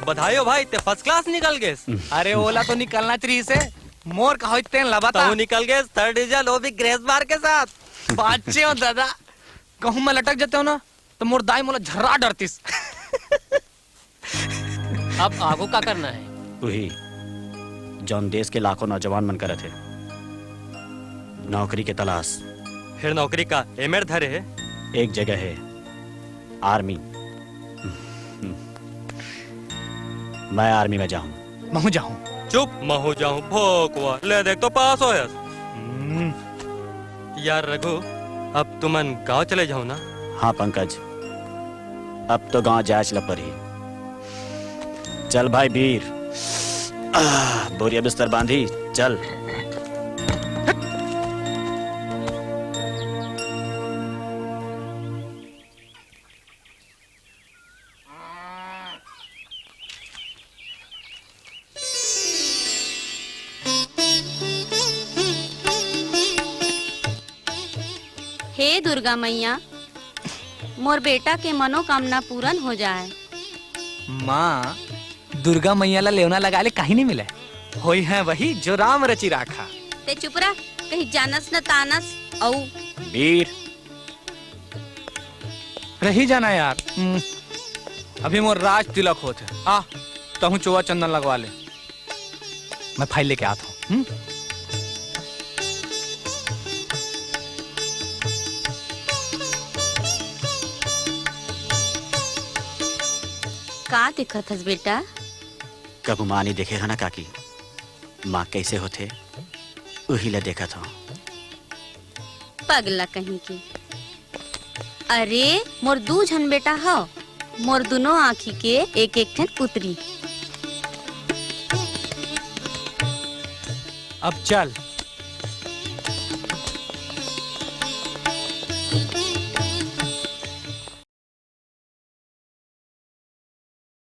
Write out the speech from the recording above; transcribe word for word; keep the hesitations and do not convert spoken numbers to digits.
बधाई हो भाई, ते फर्स्ट क्लास निकल गेस। अरे, ओला तो निकलना चाहिए से। मोर का होई तेन ला बता। तहूँ निकल गेस थर्ड डिवीजन, वो भी ग्रेस मार्क के साथ। बाचे हो दादा, कहूँ मैं लटक जाते हो ना, तो मोर दाई मोला झर्रा डरतीस। अब आगू का करना है? उही, जौन देश के लाखों नौजवान मन करत हे, नौकरी के तलाश। फिर नौकरी का एमेर धरे हे? एक जगह है, आर्मी। मैं आर्मी में जाऊं। महूं जाऊं। चुप, महूं जाऊं, भोकवा। ले देख तो पास होयस। हम्म। यार रघु, अब तुमन गांव चले जाओ ना। हाँ पंकज, अब तो गांव जायच ल परही। चल भाई बीर, आह, बोरिया बिस्तर बांधी, चल। हे दुर्गा मैया, मोर बेटा के मनोकामना पूरन हो जाए। माँ, दुर्गा मैया ला लेवना लगाए ले काहीं नहीं मिले। होई है वही जो राम रचि राखा। ते चुप रह, कहीं जानस न तानस। अऊ बीर, रही जाना यार। हम्म, अभी मोर राज तिलक होत है। आ, तहूँ चोवा चंदन लगवा ले। मैं फाइल लेके आत हूँ। हम्म? का देखत हस बेटा? कभू माँ नहीं देखे है ना काकी, माँ कैसे होथे, उही ला देखत हूँ। पगला कहीं की। अरे, मोर दू झन बेटा हव, मोर दुनो आँखी के एक एक ठन पुतरी। अब चल,